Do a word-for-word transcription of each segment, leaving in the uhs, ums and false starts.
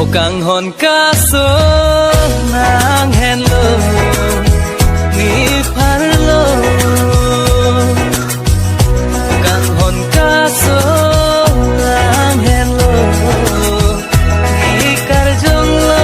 O kanghon kaso nang henlo, ne pharlo. Kanghon kaso nang henlo, ne karjonglo.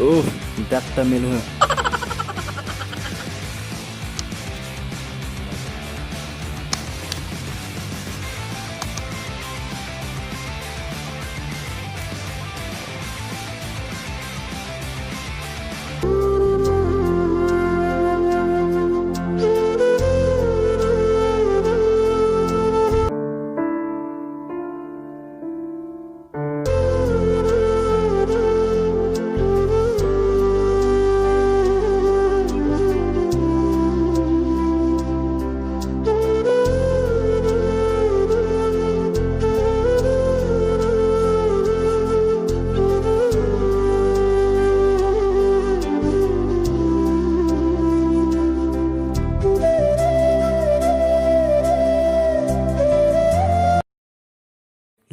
Oh, dak ta melo.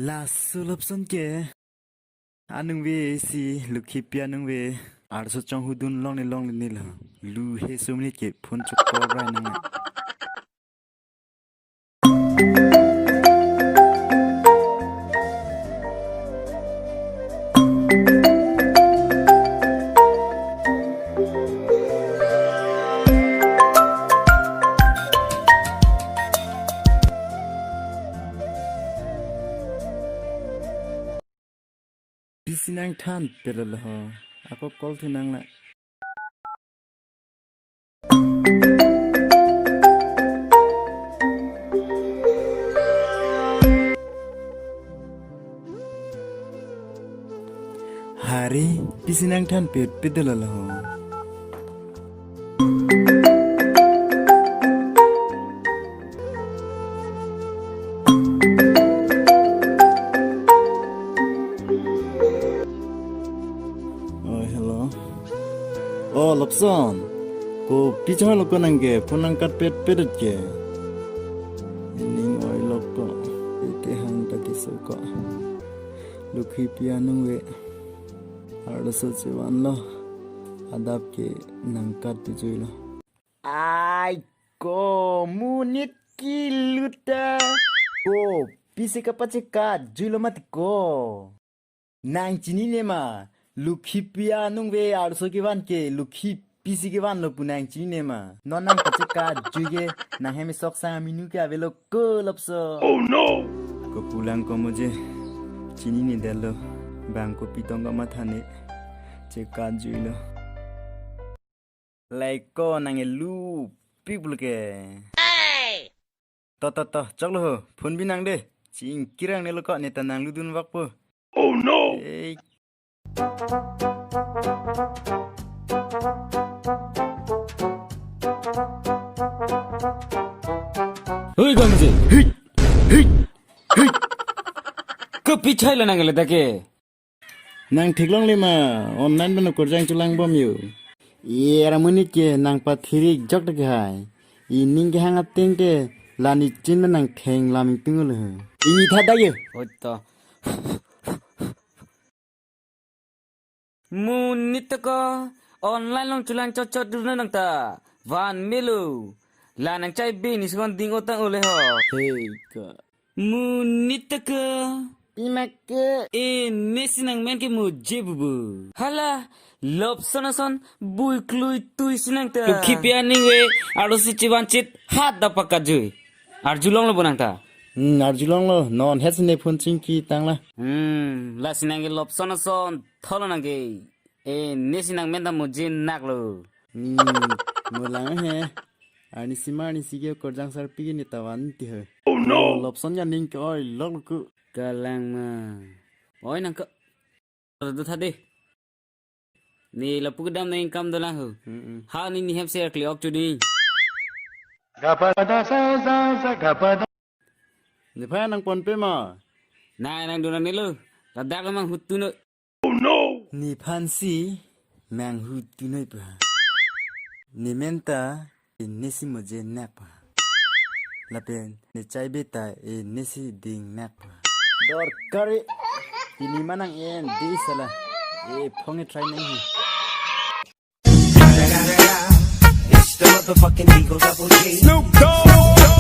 Laso lapson ke anung ve si Lukhipi anung ve arso chonghudun longle longle nilo. Lu he sumni ke phone chokor ra nang. Pisi nangthan pelo lo ho. Ako call thu nang la. Hari, pisi nangthan pet pet dolo lo. Oh, hello. Oh, Lopson. Kopi chahalo ko nang ke, phone nangkat pet pet ke. Ining oi lo ko. Ite hang ta keso ko. Lukhipi anung ve arloso chevanlo. Adap ke nangkat pijui lo. Ai ko, monit kilu ta. Ko, pisi kapachekatjui lo mati ko. Nang chinine ma, Lukhipi anung ve arloso kevan ke Lukhipi si kevanlo pu nang chinine ma. Non nangpachekatjui ke nang hem sok sang aminu ke avelo ko Lopson. Oh no! Kopulang ko mo je chinine detlo, bang kopi tong kamathane chekatjui lo. Lei ko nang elu pipul ke. To to to, choklo ho, phone bi nang de. Chingkirang ne lo ko, ne ta nang ludun vakpo. Oh no! Ei. Oi gamji. Hei. Hei. Hei. Kopi chai lo nang le ta ke. Nang theklongle ma, online pen okorjang cholangbom yo. Ye, ra monit ke nangpathirik jok ta ke hai. Ining kehang ateng ke la nichin pen nangtheng lam ingtung lo. Ini tha da yo. Oi to. Monit ta ko online along cholang chot chot dun nang ta. Van melo. La nangchai bini sukon ding otang ole ho. Hei ka. Monit ta ko Imak ke. E, nesi nangmen ke Muje bubu. Hala, lobson ason, bui klui tui si nang ta. Tukhi pi aning ve, arlosi chivan chit, hat da pakajui. Arjulonglo bo nang ta. Hmm, arjulonglo, non het si ne phone chingki tanglo. Hmm, lasi nang ke lobson ason, tholo nang ke. E, nesi nangmen ta Muje naklo. Hmm, mo lang he. Arnisi ma arnisi ke korjang sarpi ke ne ta vanti he. Oh no! Lobson ke aning ke-oi lok ku. Kalang ma. Oi nang ke. Adu tha de. Ne lapu kedam nang income dolang ho. Mm-mm. Ha ne nihem share kli ok chudi. Nephan nangponpe ma? Nai nang dona nelo. Ladak mang hutu no. Oh no! Nephan si mang hutu noi pa. Ne men ta e nesi Muje nak pa. Lapen ne chai be ta e nesi Ding nak pa. Dorkar e. Pini ma nang-en de sala. E phong e try nang hi. It's the motherfucking Eagle Double G. Snoop Dogg.